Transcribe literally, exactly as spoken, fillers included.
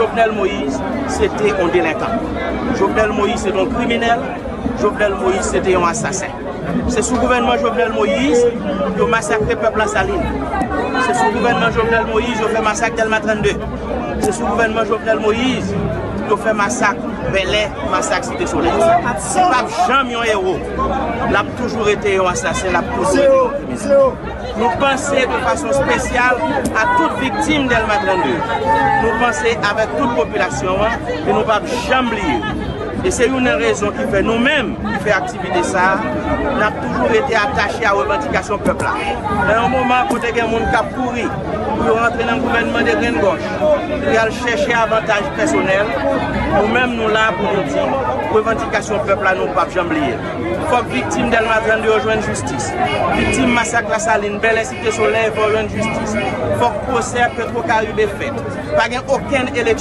Jovenel Moïse se te yon delenkan. Jovenel Moïse se te yon kriminèl. Jovenel Moïse se te yon asasen. Se sou gouvènman Jovenel Moïse yo masakre pèp Lasalin. Se sou gouvènman Jovenel Moïse yo fè masak Dèlma trannde. Se sou gouvènman Jovenel Moïse yo fè masak Bèlè, masak Site Solèy. Li p ap janm yon ewo. L ap toujou rete yon asasen, l ap toujou rete yon kriminèl. Nou panse de fason espesyal a tout viktim Dèlma trannde. Nou panse avèk tout popilasyon an e nou p ap janm bliye. E se youn nan rezon ki fè nou menm ki fè aktivite sa a, n ap toujou rete atache a revandikasyon pèp la. Nan yon moman kote gen moun k ap kouri pou yo rantre nan gouvènman de grenn gòch, pou y al chèche avantaj pèsonèl, nou menm nou la pou nou di revandikasyon pèp la nou p ap janm bliye l. Fòk viktim Dèlma trannde yo jwenn jistis. Viktim masak Lasalin, Bèlè, Site Solèy, fò yo jwenn jistis. Fòk pwosè Petro Caribe fèt. Pa gen okenn eleksyon